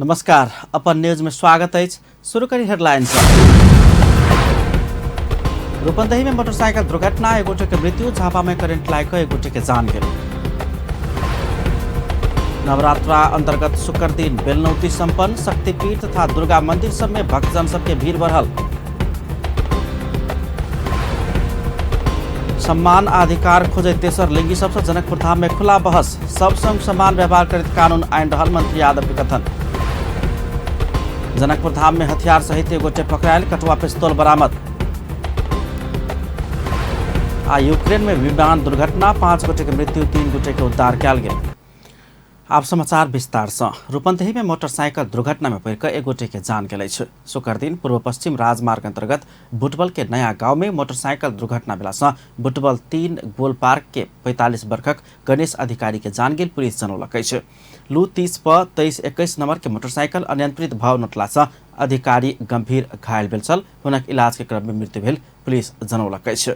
नमस्कार, अपन न्यूज में स्वागत है। शुरू करी हेडलाइन से। रूपन्देही में मोटरसाइकिल दुर्घटना, एक गोटे के मृत्यु, झापा में करेंट लाग एक गोटे के जान गेल। नवरात्रा अंतर्गत शुक्र दिन बेलनौती संपन्न, शक्तिपीठ तथा दुर्गा मंदिर सब में भक्तजन सबके भीड़ बढ़ल। सम्मान अधिकार खोजे तेसर लिंगी सबसे जनकपुर धाम में खुला बहस, सब संग समान व्यवहार करैत कानून आनि रहल मंत्री यादव के कथन। जनकपुर धाम में हथियार सहित एक गोटे पकड़ायल, कटुआ पिस्तौल बरामद। आ यूक्रेन में विमान दुर्घटना, 5 गोटे के मृत्यु, 3 गोटे के उद्धार कयल गेल। आब समाचार विस्तार से। रूपन्देही में मोटरसाइकिल दुर्घटना में पड़ि कऽ एक गोटे के जान गेल अछि। शुक्र दिन पूर्व पश्चिम राजमार्ग अंतर्गत बुटबल के नया गांव में मोटरसाइकिल दुर्घटना भेला सँ बुटबल 3 गोल पार्क के 45 वर्षक गणेश अधिकारी के जान गेल पुलिस जनौलक अछि। लू 30 प 2321 नंबर के मोटरसाइकिल अनियंत्रित भऽ उनटला सँ अधिकारी गंभीर घायल भेल छल। हुनक इलाज के क्रम में मृत्यु भेल पुलिस जनौलक अछि।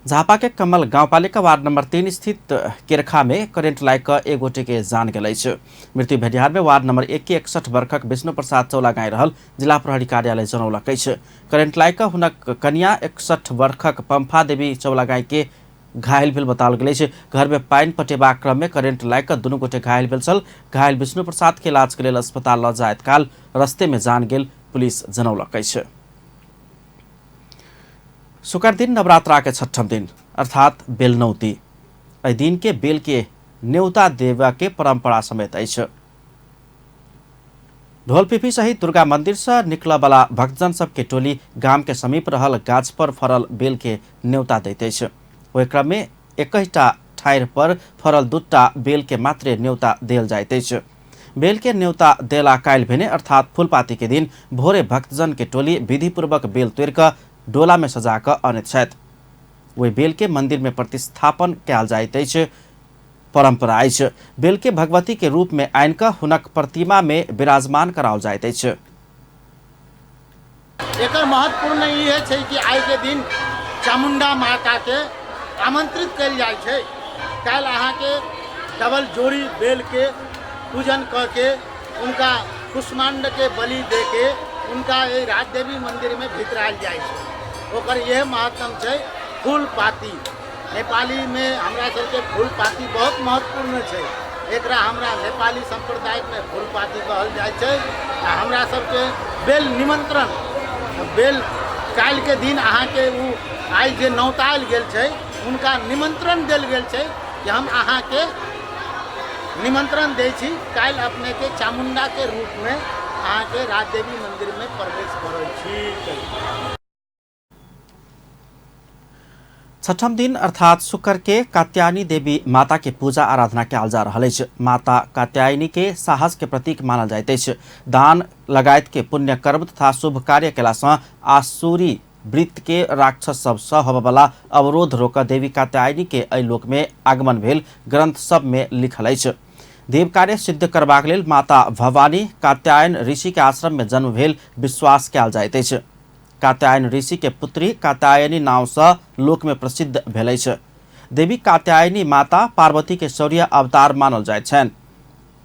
झापा के कमल गाउँपालिका वार्ड नंबर 3 स्थित केरखा में करेंट लाग कऽ एक गोटे के जान गेल अछि। मृत्यु भेनिहार में वार्ड नंबर 1 के 61 वर्षक विष्णु प्रसाद चौलागाई रहल जिला प्रहरी कार्यालय जनौलक अछि। करेंट लाग कऽ हुनक कनिया 61 वर्षक पंफा देवी चौलागाई के घायल भेल बताओल गेल अछि। घर में पानि पटेबाक क्रम में करेंट लाग कऽ दुनू गोटे घायल भेल छल। घायल विष्णु प्रसाद के इलाज के लेल अस्पताल लऽ जाइत काल रस्ते में जान गेल पुलिस जनौलक अछि। शुक्र दिन नवरात्रा के छठम दिन अर्थात बेलनौती, एहि दिन के बेल के न्योता देवा के परंपरा समेत अछि। ढोल पिपी सहित दुर्गा मंदिर से निकलऽ वाला भक्तजन सबके टोली गाम के समीप रहल गाछ पर फरल बेल के न्योता दैत अछि। ओहि क्रम में 21टा ठाढ़ि पर फरल 2टा बेल के मात्रे न्योता देल जाइत अछि। बेल के न्योता देला काल्हि भेने अर्थात फूलपाती के दिन भोरे भक्तजन के टोली विधिपूर्वक बेल तोड़ि कऽ डोला में सजा कऽ अनैत छथि। ओहि बेल के मंदिर में प्रतिस्थापन कयल जाइत अछि परंपरा अछि। बेल के भगवती के रूप में आनि कऽ हुनक प्रतिमा में विराजमान कराओल जाइत अछि। एकर महत्वपूर्ण ई छै कि आइ के दिन चामुंडा माता के आमंत्रित कयल जाइ छै। काल्हि अहाँके डबल जोड़ी बेल के पूजन कऽ के उनका कुष्मांड के बलि दे के उनका एहि राजदेवी मंदिर में भितरायल जाइ छै। ओकर इएह महत्व छै। फूल पाती नेपाली में हमरा सबके फूल पाती बहुत महत्वपूर्ण छै। एकरा हमरा नेपाली सम्प्रदाय में फूल पाती कहल जाइ छै। आ हमरा सबके बेल निमंत्रण, बेल काल्हि के दिन अहाँके उ आइ जे नौतायल गेल छै हुनका निमंत्रण देल गेल छै कि हम अहाँके निमंत्रण दै छी, काल्हि अपनेके चामुंडा के रूप में अहाँके राजदेवी मंदिर में प्रवेश करै छी। छठम दिन अर्थात शुक्र के कात्यायनी देवी माता के पूजा आराधना कयल जा रहल अछि। माता कात्यायनी के साहस के प्रतीक मानल जाइत अछि। दान लगायत के पुण्य कर्म तथा शुभ कार्य केला सँ आसुरी वृत्त के राक्षस सब सँ होबयवला अवरोध रोक देवी कात्यायनी के एहि लोक में आगमन भेल ग्रंथ सब में लिखल अछि। देव कार्य सिद्ध करबाक लेल माता भवानी कात्यायन ऋषि के आश्रम में जन्म भेल विश्वास कयल जाइत अछि। कात्यायन ऋषि के पुत्री कात्यायनी नाम सँ लोक में प्रसिद्ध भेल अछि। देवी कात्यायनी माता पार्वती के शौर्य अवतार मानल जाइत छनि।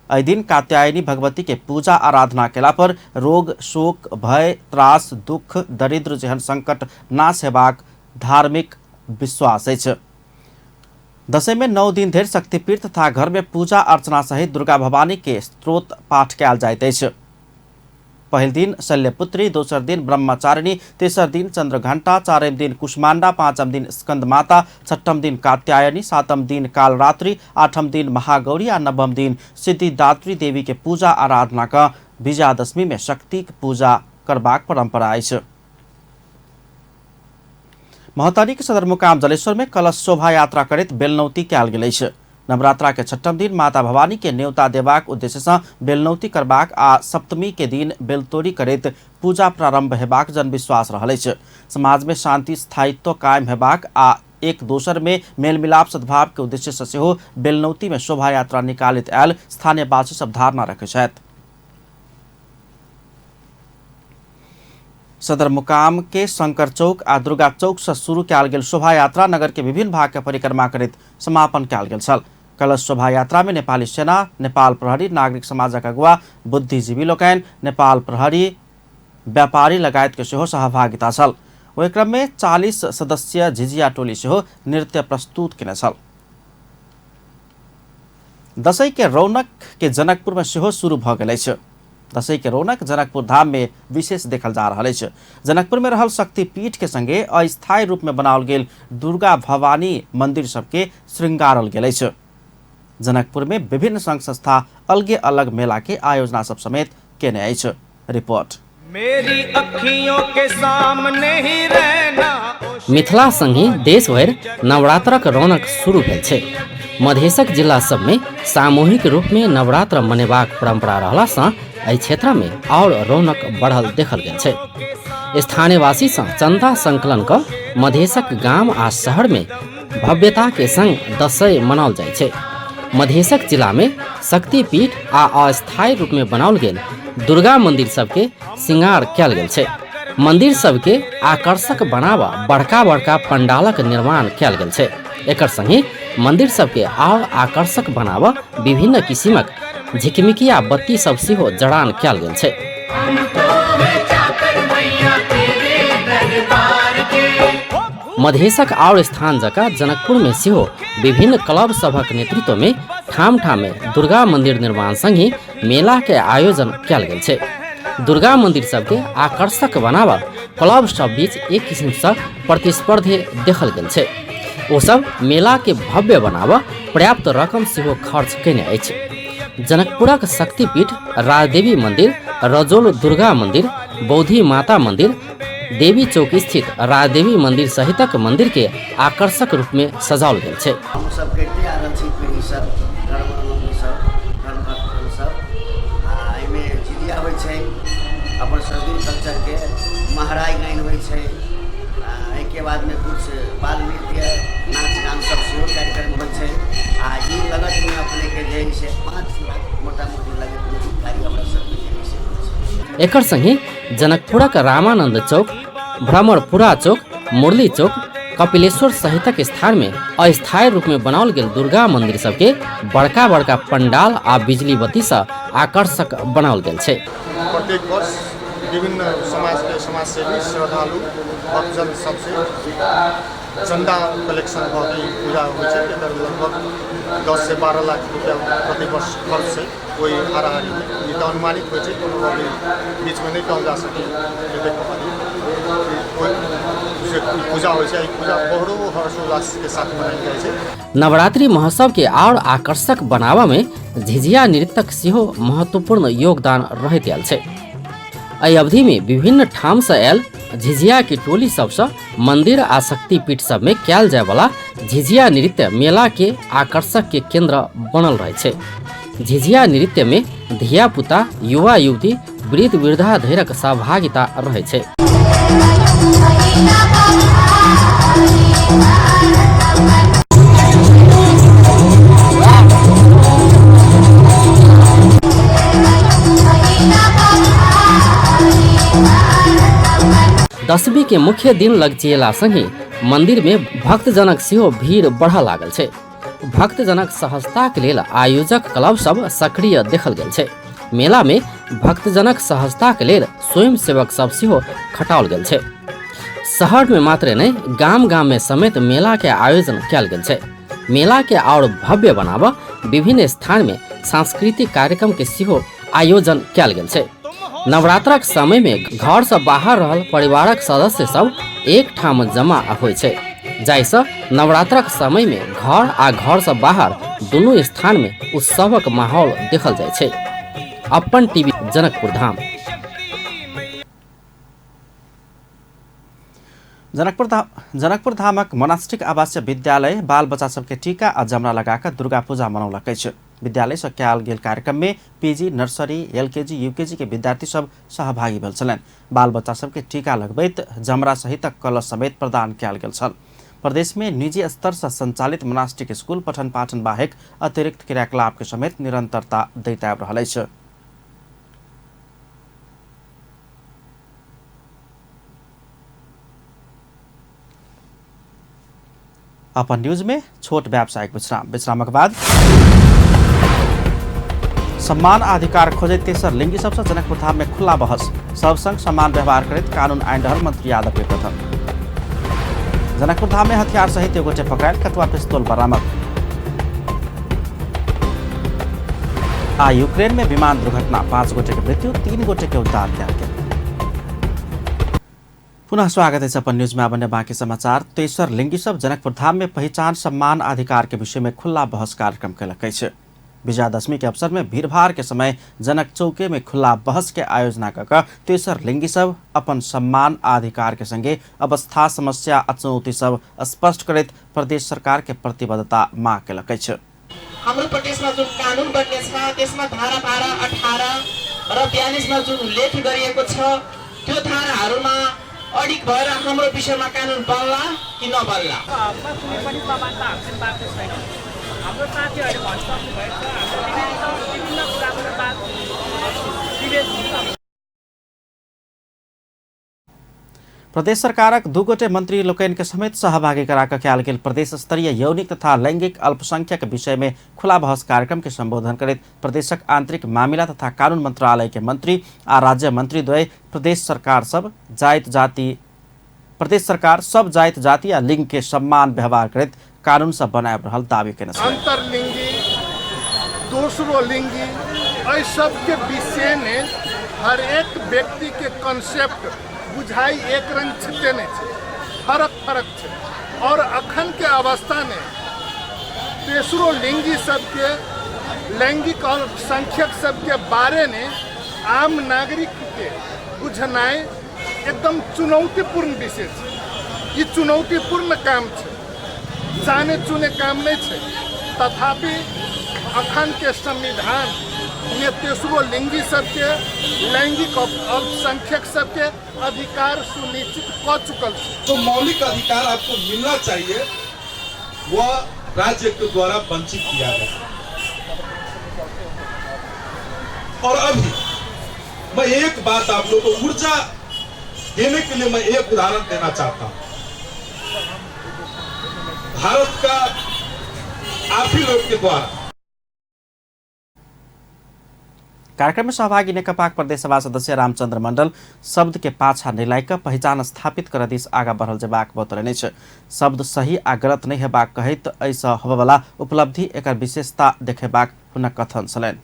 एहि दिन कात्यायनी भगवती के पूजा आराधना केला पर रोग, शोक, भय, त्रास, दुख, दरिद्र जेहन संकट नाश हेबाक धार्मिक विश्वास अछि। दशैं में 9 दिन धरि शक्तिपीठ तथा घर में पूजा अर्चना सहित दुर्गा भवानी के स्तोत्र पाठ कयल जाइत अछि। पहिल दिन शल्यपुत्री, दोसर दिन ब्रह्मचारिणी, तेसर दिन चंद्रघंटा, चारिम दिन कुष्मांडा, पांचम दिन स्कंद माता, छठम दिन कात्यायनी, सातम दिन कालरात्रि, आठम दिन महागौरी आ नवम दिन सिद्धिदात्री देवी के पूजा आराधना क विजयादशमी में शक्ति के पूजा करबाक परंपरा अछि। महोत्तरी के सदरमुकाम जलेश्वर में कलश शोभा यात्रा करैत बेलनौती कयल गेल अछि। नवरात्रा के छठम दिन माता भवानी के न्योता देबाक उद्देश्य सँ बेलनौती करबाक आ सप्तमी के दिन बेलतोड़ी करैत पूजा प्रारंभ हेबाक जनविश्वास रहल अछि। समाज में शांति स्थायित्व कायम हेबाक आ एक दोसर में मेलमिलाप सद्भाव के उद्देश्य सँ सेहो बेलनौती में शोभा यात्रा निकालैत आयल स्थानीयवासी सब धारणा रखैत छथि। सदर मुकाम के शंकर चौक आ दुर्गा चौक से शुरू कयल गेल शोभा यात्रा नगर के विभिन्न भाग के परिक्रमा करैत समापन कयल गेल छल। कलश शोभा यात्रा में नेपाली सेना, नेपाल प्रहरी, नागरिक समाजक अगुवा, बुद्धिजीवी लोकनि, नेपाल प्रहरी, व्यापारी लगायत के सेहो सहभागिता छल। ओहि क्रम में 40 सदस्यीय झिझिया टोली सेहो नृत्य प्रस्तुत केने छल। दशैं के रौनक के जनकपुर में सेहो शुरू भ गेल अछि। दशैं के रौनक जनकपुर धाम में विशेष देखल जा रहल अछि। जनकपुर में रहल शक्तिपीठ के संगे अस्थायी रूप में बनाओल गेल दुर्गा भवानी मंदिर सबके श्रृंगारल गेल अछि। जनकपुर में विभिन्न संघ संस्था अलगे अलग मेला के आयोजना सब समेत केने अछि। रिपोर्ट। मेरी अखियों के सामने ही रहना। मिथिला संगे देशभरि नवरात्रक रौनक शुरू भेल छै। मधेशक जिला सबमे सामूहिक रूपमे नवरात्र मनेबाक परंपरा रहलासँ एहि क्षेत्रमे और रौनक बढ़ल देखल गेल छै। स्थानीयवासी सँ चंदा संकलन क मधेशक गाम आ शहर में भव्यता के संग दशैं मनाओल जाइ छै। मधेशक जिला में शक्तिपीठ आ अस्थायी रूप में बनाओल गेल दुर्गा मंदिर सबके श्रृंगार कयल गेल छै। मंदिर सबके आकर्षक बनावा बड़का बड़का पंडालक निर्माण कयल गेल छै। एकर संगे मंदिर सबके और आकर्षक बनावा विभिन्न किसिमक झिकमिकिया बत्ती सब सेहो जड़ान कयल गेल छै। मधेशक और स्थान जकाँ जनकपुर में सेहो विभिन्न क्लब सभक नेतृत्व में ठाम ठाम में दुर्गा मंदिर निर्माण संगे मेला के आयोजन कयल गेल छै। दुर्गा मंदिर सबके आकर्षक बनावा क्लब सब बीच एक किसिम से प्रतिस्पर्धी देखल गेल छै। ओ सब मेला के भव्य बनावा पर्याप्त रकम सेहो खर्च केने अछि। जनकपुरक शक्तिपीठ, राजदेवी मंदिर, रजोल दुर्गा मंदिर, बौद्धि माता मंदिर, देवी चौक स्थित राजदेवी मंदिर सहितक मंदिर के आकर्षक रूप में सजाओल गेल छै। हम सब करिते आ रहल छी पीढ़ी सब, धर्म सब, धर्म सब। आ एहिमे झिझिया होइ छै, अपन संस्कृति कल्चर के महराइ गाइन होइ छै। एहिके बादमे कुछ बाल नृत्य, नाच गान सब सेहो कार्यक्रम होइ छै। आ ई लगतमे अपनेके जे है से 5 लाख मोटा मोटी लगतमे ई कार्य हमरा सबके जे है से होइ छै। एकर संगे जनकपुरक रामानंद चौक, भ्रमरपुरा चौक, मुरली चौक, कपिलेश्वर सहितक स्थान में अस्थायी रूप में बनाओल गेल दुर्गा मंदिर सबके बड़का बड़का पंडाल आ बिजली बत्ती से आकर्षक बनाओल गेल छै। प्रत्येक वर्ष विभिन्न समाज के समाजसेवी, श्रद्धालु, भक्तजन सबसे चंदा कलेक्शन भऽ के ई पूजा होइ छै। एकर लगभग 10 से 12 लाख रुपया प्रति वर्ष खर्च छै ओहि हाराहारीमे। ई तऽ अनुमानित होइ छै, कोनो अभी बीचमे नहि कहल जा सकैए एतेक अभी। ओहि से ई पूजा होइ छै। ई पूजा बड़ो हर्षोल्लासके साथ मनायल जाइ छै। नवरात्रि महोत्सव के और आकर्षक बनावा में झिझिया नृत्यक सेहो महत्वपूर्ण योगदान रहैत आयल छै। एहि अवधि में विभिन्न ठाम से आयल झिझिया के टोली सबसँ मंदिर आ शक्तिपीठ सब में कयल जाय वाला झिझिया नृत्य मेला के आकर्षक के केंद्र बनल रहे छै। झिझिया नृत्य में धिया पुता, युवा युवती, वृद्ध वृद्धा धैरक सहभागिता रहे छै। दशमी के मुख्य दिन लगचिएला संगे मंदिर में भक्तजनक सेहो भीड़ बढ़ऽ लागल छै। भक्तजनक सहजताक लेल आयोजक क्लब सब सक्रिय देखल गेल छै। मेला में भक्तजनक सहजताक लेल स्वयंसेवक सब सेहो खटाओल गेल छै। शहर में मात्र नहि, गाम गाम में समेत मेला के आयोजन कयल गेल छै। मेला के और भव्य बनाबऽ विभिन्न स्थान में सांस्कृतिक कार्यक्रम के सेहो आयोजन कयल गेल छै। नवरात्रक समय में घर से बाहर रहल परिवारक सदस्य सब एक ठाम जमा होइ छै, जाहिसँ नवरात्रक समय में घर आ घर से बाहर दुनू स्थान में उत्सवक माहौल देखल जाइ छै। अपन टीवी, जनकपुर धाम। जनकपुर धामक मोनास्टिक आवासीय विद्यालय बाल बच्चा सबके टीका आ जमरा लगाकर दुर्गा पूजा मनौलक अछि। विद्यालय से कयल गेल कार्यक्रम में पीजी, नर्सरी, एलकेजी, यूकेजी के विद्यार्थी सब सहभागी भेल छलनि। बाल बच्चा सबके टीका लगबैत जमरा सहितक कलश समेत प्रदान कयल गेल छल। प्रदेश में निजी स्तर से संचालित मोनास्टिक स्कूल पठन पाठन बाहेक अतिरिक्त क्रियाकलाप के समेत निरंतरता दैत आबि रहल अछि। अपन न्यूज में छोट व्यावसायिक विश्राम। विश्रामक बाद सम्मान अधिकार खोजैत तेसर लिंगी सबसँ जनकपुर धाम में खुला बहस। सब संग समान व्यवहार करैत कानून आइन रहल मंत्री यादव के कथन। जनकपुर धाम में हथियार सहित एगो गोटे पकड़ायल, कटुआ पिस्तौल बरामद। आ यूक्रेन में विमान दुर्घटना, 5 गोटे के मृत्यु, 3 गोटे के उद्धार कयल गेल। पुनः स्वागत है अपन न्यूज में। अब बाकी समाचार। तेसर लिंगी सब जनकपुर धाम में पहिचान सम्मान अधिकार के विषय में खुला बहस कार्यक्रम कयलक अछि। विजयादशमी के अवसर में भीड़भाड़ के समय जनक चौके में खुला बहस के आयोजना कऽ तेसर लिंगी सब अपन सम्मान अधिकार के संगे अवस्था, समस्या आ चुनौती सब स्पष्ट करैत प्रदेश सरकार के प्रतिबद्धता मांग कयलक अछि। हाम्रो प्रदेशमा जुन कानुन बन्ने छ त्यसमा धारा 12, 18 र 42 मा जुन उल्लेख गरिएको छ त्यो धाराहरूमा अडिग भएर हाम्रो विषयमा कानुन बन्ला कि नबन्ला? कुनै पनि समानता हामीले पाएको छैनौँ। हाम्रो साथीहरूले भनिसक्नु भएको छ, हाम्रो विभिन्न कुराबाट विभेद। प्रदेश सरकारक 2 गोटे मंत्री लोकनि के समेत सहभागी करा कऽ कयल गेल प्रदेश स्तरीय यौनिक तथा लैंगिक अल्पसंख्यक विषय में खुला बहस कार्यक्रम के संबोधन करैत प्रदेशक आंतरिक मामिला तथा कानून मंत्रालय के मंत्री आ राज्य मंत्री द्वय प्रदेश सरकार सब जाति जाति आ लिंग के सम्मान व्यवहार करैत कानून सब बनाबि रहल दावी केने छलनि। अंतरलिंगी, दोसरो लिंगी, एहि सबके विषय में हर एक व्यक्ति के कॉन्सेप्ट बुझाई एक रंग छते नहीं छै, फरक फरक छै। और अखन के अवस्था में तेसरो लिंगी सबके, लैंगिक अल्पसंख्यक सबके बारे में आम नागरिक के बुझनाइ एकदम चुनौतीपूर्ण विषय छै। ई चुनौतीपूर्ण काम छै, जाने चुने काम नहीं छै। तथापि अखन के संविधान में तेसरो लिंगी सबके, लैंगिक अल्पसंख्यक सबके अधिकार सुनिश्चित कर चुकल छै। तो मौलिक अधिकार आपको मिलना चाहिए वह राज्य के द्वारा वंचित किया गया। और अभी मैं एक बात आप लोगों को ऊर्जा देने के लिए मैं एक उदाहरण देना चाहता हूं। भारत का आप ही लोग के द्वारा कार्यक्रम में सहभागी नेकपाक प्रदेश सभा सदस्य रामचंद्र मंडल शब्द के पाछा नहि लागि कऽ पहिचान स्थापित करऽ दिस आगा बढ़ल जेबाक बतौलनि अछि। शब्द सही आ गलत नहि हेबाक कहैत एहिसँ होबयवला उपलब्धि एकर विशेषता देखेबाक हुनक कथन छलनि।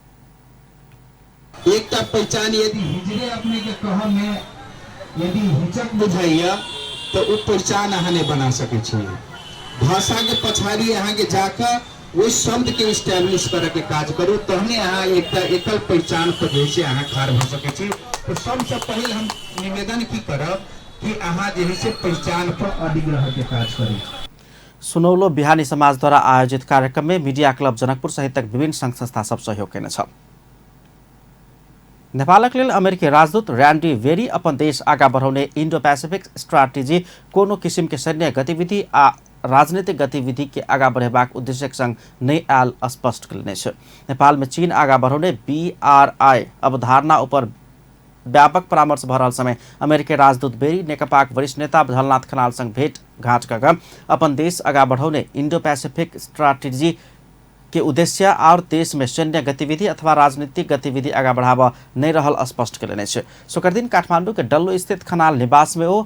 एकटा पहिचान यदि हिजरे अपने के कह में यदि हिचक बुझाइया तो उ पहिचान अहाँ नहीं बना सकै छी। भाषा के पछाड़ी अहाँ के जाकर ओहि शब्द के इस्टेब्लिश करे के काज करू तहने अहाँ एकटा एकल पहिचान पर जे छै अहाँ ठाढ़ भऽ सकै छी। तो सबसे पहिले हम निवेदन की करब कि अहाँ जे है से पहिचान पर अडिग रह के काज करू। सुनौलो बिहानी समाज द्वारा आयोजित कार्यक्रम में मीडिया क्लब जनकपुर सहितक विभिन्न संघ संस्था सब सहयोग केने छल। नेपालक लेल अमेरिकी राजदूत रैंडी वेरी अपन देश आगा बढ़ौने इंडो पैसिफिक स्ट्रैटेजी कोनो किसिम के सैन्य गतिविधि आ राजनीतिक गतिविधि के आगा बढ़ेबाक उद्देश्यक संग नहि आयल स्पष्ट कयलनि अछि। नेपाल में चीन आगा बढ़ौने BRI अवधारणा ऊपर व्यापक परामर्श भऽ रहल समय अमेरिकी राजदूत बेरी नेकपाक वरिष्ठ नेता झलनाथ खनाल संग भेट घाट कऽ अपन देश आगा बढ़ौने इंडो पैसिफिक स्ट्रैटेजी के उद्देश्य और देश में सैन्य गतिविधि अथवा राजनीतिक गतिविधि आगा बढ़ाबऽ नहि रहल स्पष्ट कयलनि अछि। शुक्र दिन काठमांडू के डल्लो स्थित खनाल निवास में ओ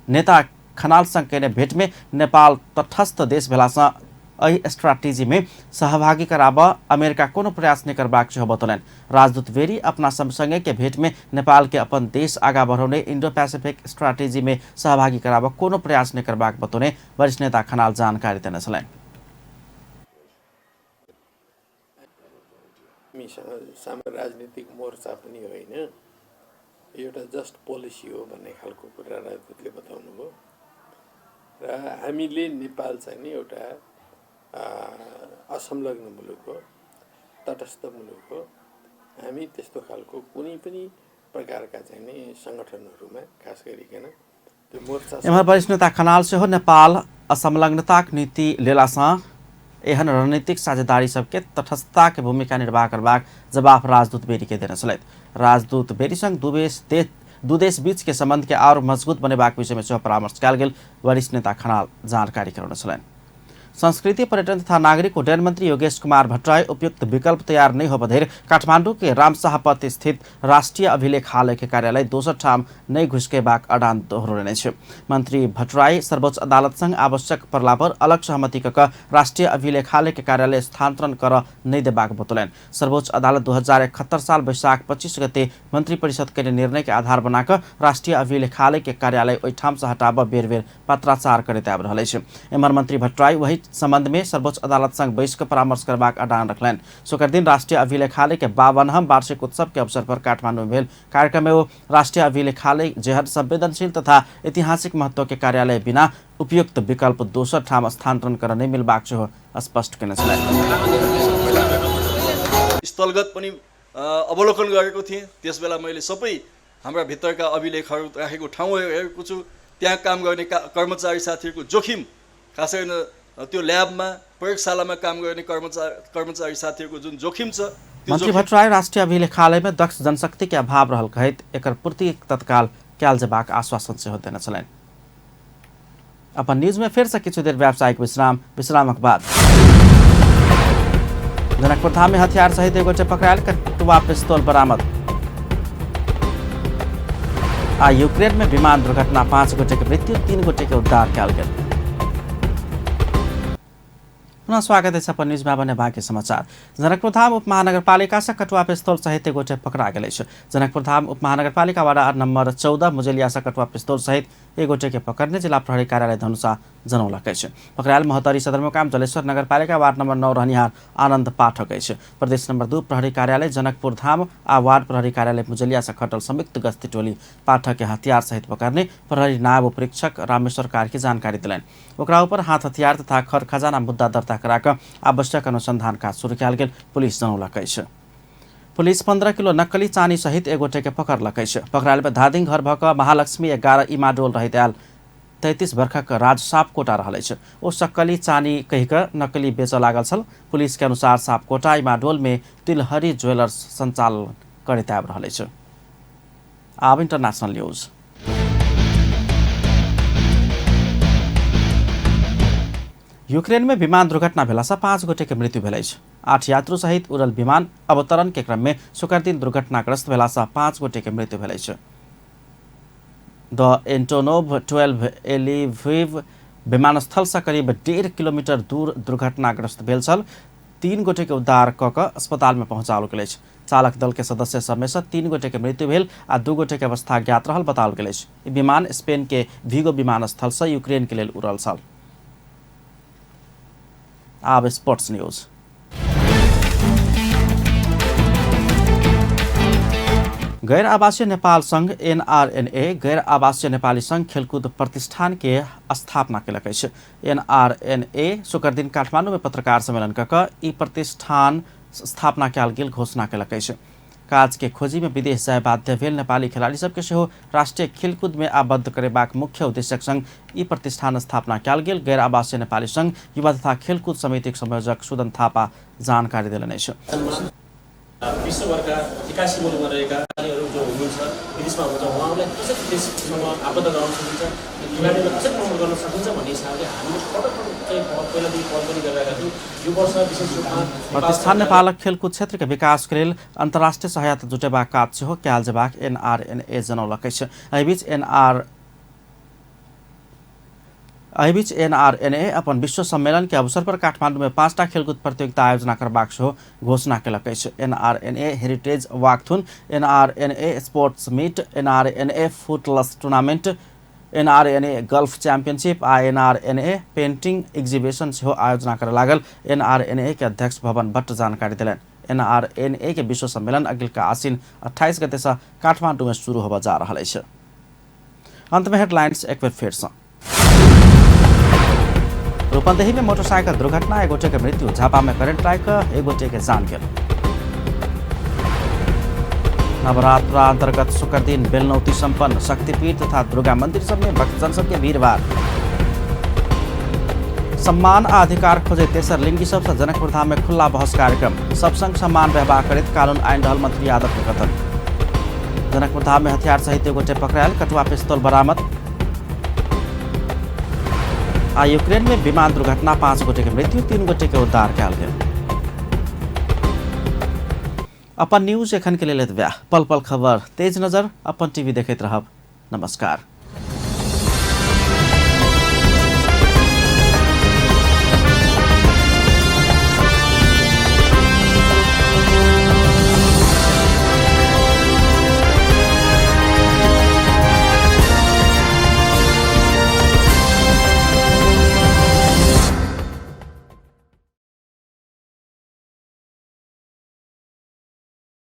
नेता खनाल संग केने भेट में नेपाल तटस्थ देश भेलासँ एहि स्ट्रैटेजी में सहभागी कराबऽ अमेरिका कोनो प्रयास नहि करबाक सेहो बतौलनि। राजदूत वेरी अपना संगे के भेट में नेपाल के अपन देश आगा बढ़ौने इंडो पैसिफिक स्ट्रैटेजी में सहभागी कराबऽ कोनो प्रयास नहि करबाक बतौने वरिष्ठ नेता खनाल जानकारी देने छलनि। हामीसँग राजनीतिक मोर्चा पनि होइन, एउटा जस्ट पोलिसी हो भन्ने खालको कुरा राजदूतले बताउनु भयो। र हामीले नेपाल चाहिँ नि एउटा असंलग्न मुलुक हो, तटस्थ मुलुक हो। हामी त्यस्तो खालको कुनै पनि प्रकारका चाहिँ नि सङ्गठनहरूमा खास गरिकन त्यो मोर्चा। एम्हर वरिष्ठ नेता खनाल सेहो नेपाल असंलग्नताक नीति लेलासँ एहन रणनीतिक साझेदारी सबके तटस्थता के भूमिका निर्वाह करबाक जवाब राजदूत बेरी के देने छलथि। राजदूत बेरी संग दू देश बीच के संबंध के और मजबूत बनेबाक विषय में सेहो परामर्श कयल गेल वरिष्ठ नेता खनाल जानकारी करौने छलनि। संस्कृति पर्यटन तथा नागरिक उड्डयन मंत्री योगेश कुमार भट्टराई उपयुक्त विकल्प तैयार नहीं होबधरि काठमांडू के रामशाहपथ स्थित राष्ट्रीय अभिलेखालय के कार्यालय दोसर ठाम नहीं घुसकेबाक अडान दोहरौने अछि। मंत्री भट्टराई सर्वोच्च अदालत संग आवश्यक पड़ला पर अलग सहमति क राष्ट्रीय अभिलेखालय के कार्यालय स्थानांतरण कर नहीं देबाक बतौलनि। सर्वोच्च अदालत 2071 साल वैशाख 25 गते मंत्री परिषद के निर्णय के आधार बनाकर राष्ट्रीय अभिलेखालय के कार्यालय ओहिठाम से हटाबऽ बेर बेर पत्राचार करैत आबि रहल अछि। एम्हर मंत्री भट्टराई वही संबंध में सर्वोच्च अदालत संग बैस कऽ परामर्श करबाक अडान रखलनि। शुक्र दिन राष्ट्रीय अभिलेखालय के 52वां वार्षिक उत्सव के अवसर पर काठमांडू में भेल कार्यक्रम में वो राष्ट्रीय अभिलेखालय जेहन संवेदनशील तथा ऐतिहासिक महत्व के कार्यालय बिना उपयुक्त विकल्प दोसर ठाम स्थानांतरण कर नहीं मिलबाक सेहो स्पष्ट केने छलनि। स्थलगत पनि अवलोकन गरेको थिएँ। त्यसबेला मैले सबै हाम्रा भित्रका अभिलेखहरू राखेको ठाउँ हेरेको छु। त्यहाँ काम गर्ने कर्मचारी साथीहरूको जोखिम, खास गरेर त्यो ल्याबमा प्रयोगशालामा काम गर्ने कर्मचारी साथीहरूको जुन जोखिम छ। मन्त्री भट्टराई राष्ट्रिय अभिलेखालय में दक्ष जनशक्ति के अभाव रहल कहैत एकर पूर्ति तत्काल कयल जेबाक आश्वासन सेहो देने छलनि। अपन न्यूज में फेर से किछु देर व्यावसायिक विश्राम, विश्रामक बाद जनकपुर धाम में हथियार सहित एक गोटे पकड़ायल, कटुआ पिस्तौल बरामद। आ यूक्रेन में विमान दुर्घटना, 5 गोटे के मृत्यु, 3 गोटे के उद्धार कयल गेल। पुनः स्वागत है अपन न्यूज में बने बाकी समाचार। जनकपुर धाम उप महानगरपालिका से कटुआ पिस्तौल सहित एक गोटे पकड़ा गेल अछि। जनकपुर धाम उप महानगरपालिका वार्ड नंबर 14 मुजेलिया से कटुआ पिस्तौल सहित एक गोटे के पकड़ने जिला प्रहरी कार्यालय धनुषा जनौलक अछि। पकड़ायल महोत्तरी सदरमुकाम जलेश्वर नगरपालिका वार्ड नंबर 9 रहनिहार आनंद पाठक अछि। प्रदेश नंबर 2 प्रहरी कार्यालय जनकपुर धाम आ वार्ड प्रहरी कार्यालय मुजेलिया से खटल संयुक्त गश्ती टोली पाठक के हथियार सहित पकड़ने प्रहरी नायब उपरीक्षक रामेश्वर कार्की जानकारी दिलनि। ओकरा ऊपर हाथ हथियार तथा खर खजाना मुद्दा दर्ता कराकऽ आवश्यक अनुसंधान काज शुरू कयल गेल पुलिस जनौलक अछि। पुलिस 15 किलो नक्कली चानी सहित एक गोटे के पकड़लक अछि। पकड़ायल में धादिङ घर भऽ कऽ महालक्ष्मी 11 इमाडोल रहैत आयल 33 वर्षक राज सापकोटा रहल अछि। ओ सक्कली चानी कहि कऽ नकली बेचऽ लागल छल। पुलिस के अनुसार सापकोटा इमाडोल में तिलहरी ज्वेलर्स संचालन करैत आबि रहल अछि। आब इंटरनेशनल न्यूज। यूक्रेन में विमान दुर्घटना भेलासँ 5 गोटे के मृत्यु भेल अछि। 8 यात्रु सहित उड़ल विमान अवतरण के क्रम में शुक्र दिन दुर्घटनाग्रस्त भेलासँ 5 गोटे के मृत्यु भेल अछि। द एंटोनोव 12 एलिविव विमानस्थल से करीब 1.5 किलोमीटर दूर दुर्घटनाग्रस्त भेल छल। 3 गोटे के उद्धार कऽ कऽ अस्पताल में पहुँचाओल गेल अछि। चालक दल के सदस्य सबमे से 3 गोटे के मृत्यु भेल आ 2 गोटे के अवस्था ज्ञात रहल बताओल गेल अछि। ई विमान स्पेन के भिगो विमानस्थल से यूक्रेन के लेल उड़ल छल। आब स्पोर्ट्स न्यूज। गैर आवासीय नेपाल संघ एनआरएनए गैर आवासीय नेपाली संघ खेलकूद प्रतिष्ठान के स्थापना केलक अछि। एनआरएनए शुक्र दिन काठमांडू में पत्रकार सम्मेलन कऽ कऽ ई प्रतिष्ठान स्थापना कयल गेल घोषणा केलक अछि। काज के खोजी में विदेश जाय बाध्य भेल नेपाली खेलाड़ी सबके सेहो राष्ट्रीय खेलकूद में आबद्ध करेबाक मुख्य उद्देश्यक संग ई प्रतिष्ठान स्थापना कयल गेल गैर आवासीय नेपाली संघ युवा तथा खेलकूद समितिक संयोजक सुदन थापा जानकारी देलनि अछि। विश्वभरका 81 मुलुकमा रहेका खेलाडीहरू जो हुनुहुन्छ विदेशमा हुनुहुन्छ उहाँहरूलाई कसरी देशसँग आबद्ध गराउन सकिन्छ, खेलाडीहरूलाई कसरी प्रमोट गर्न सकिन्छ भन्ने हिसाबले हामीले पटक पटक चाहिँ पहिलादेखि पहल पनि गरिरहेका थियौँ। यो वर्ष विशेष रूपमा प्रतिष्ठान नेपालक खेलकुद क्षेत्र के विकास के लेल अन्तर्राष्ट्रिय सहायता जुटेबाक काज सेहो कयल जेबाक एनआरएनए जनौलक अछि। एहिबीच एनआरएनए अपन विश्व सम्मेलन के अवसर पर काठमांडू में 5टा खेलकूद प्रतियोगिता आयोजना करबाक सेहो घोषणा केलक अछि। NRNA heritage walkathon, NRNA sports meet, NRNA futsal tournament, NRNA golf championship आ एनआरएनए पेंटिंग एग्जीबिशन सेहो आयोजना करय लागल एनआरएनए के अध्यक्ष भवन भट्ट जानकारी देलनि। एनआरएनए के विश्व सम्मेलन अगिलका आसिन 28 गते से काठमांडू में शुरू होबय जा रहल अछि। अंत में हेडलाइंस एक बेर फेर से। रूपन्देही में मोटरसाइकिल दुर्घटना, एक गोटे के मृत्यु, झापा में करंट लागि कऽ एक गोटे के जान गेल। नवरात्र अंतर्गत शुक्र दिन बेलनौती संपन्न, शक्तिपीठ तथा दुर्गा मंदिर सब में भक्तजन सबके भीड़भाड़। सम्मान आ अधिकार खोजे तेसर लिंगी सबसँ जनकपुर धाम में खुला बहस कार्यक्रम, सब संग सम्मान व्यवहार करैत कानून आइन रहल मंत्री यादव के कथन। जनकपुर धाम में हथियार सहित एक गोटे पकड़ायल, कटुआ पिस्तौल बरामद। आ यूक्रेन में विमान दुर्घटना, 5 गोटे के मृत्यु, 3 गोटे के उद्धार कयल गेल। अपन न्यूज एखन के लेल एतबे। पल पल खबर तेज नजर अपन टीवी देखैत रहब। नमस्कार।